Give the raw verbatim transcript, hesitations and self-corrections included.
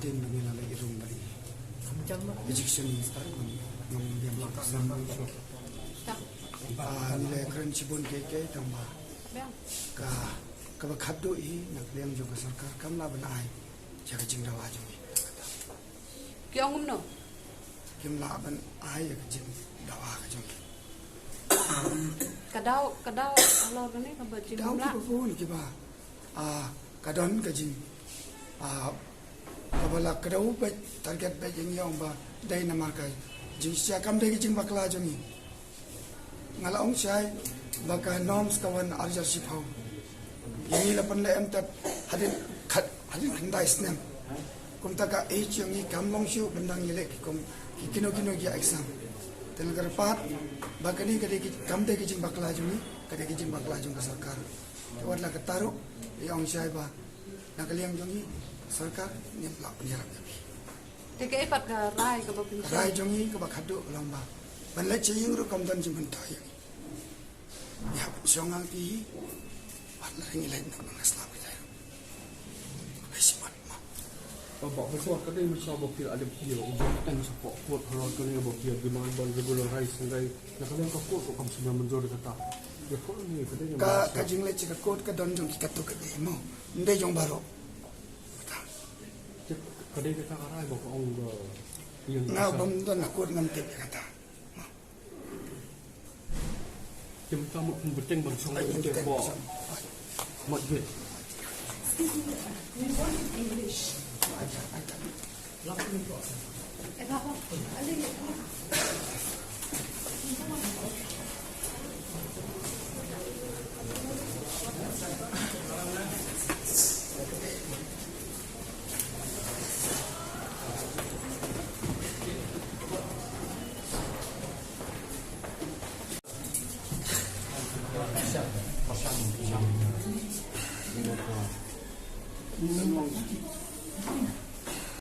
Tin ba ngi la leit i rum ba i. Ejection minister ngam, ngam biang shuh. Ah, ngi la kren shibun kiei kiei tang ba ka, kaba khatduh hi na ka liang jong ka sorkar kam lah ban ai ïa ka jingdawa jong ngi. Ki ong kumno? Kim lah ban ai ïa ka jingdawa ka jong ngi. Ka daw, ka daw halor kane kaba jing. Daw kumlah kiba bun kiba, ah, ka don ka jing, ah, kaba la kdew beit, target beit ïa ngi, ong ba dei namar ka jingshisha kam dei ka jingbakla jong ngi. Nga la ong shai ba ka norms ka wan arhajar shiphew. Ïa ngi la pynleh em tep hadien khat, hadien khyndai snem. Kumta ka age jong ngi kam long shuh ban dang ïaleh ki kum ki kino kino ki exam. Te nga kyrpad ba kane ka dei ki, kam dei ka jingbakla jong ngi, ka dei ka jingbakla jong ka sorkar. Te wat la katta ruh, ïa ong shai ba na ka liang jong ngi, sorkar ngim lah pynïarap ïa phi. Te kaei pat ka rai kaba pynshai? Rai jong ngi kaba khatduh ka long ba ban leit sha ïing ruh kam don jingmyntoi ïa ngi. Ïa, shong hangtei hi. Wat la ngi leit na ka sla phi tai. Ai simat ma. Ba ba ba ka dei masa ba phi la dep phi la ujung tang sa pok kuat halor kane ba phi demand ban regularize ngai. Na ka liang ka court ko kam sngewmynjur kata. Ïa court ni ka dei ka, ka jingleit sha ka court ka don jong ki katto katne mo. Ym dei jong baroh. Ka dei kata ka rai ba ka ong ba ïa nga bym don ha court ngam tip ïa kata. Te mynta mut pynbteng ban shong. Ai, ute pynbteng ban shong. Mat ge. Excuse me, we want in English. Ai, ai, ai.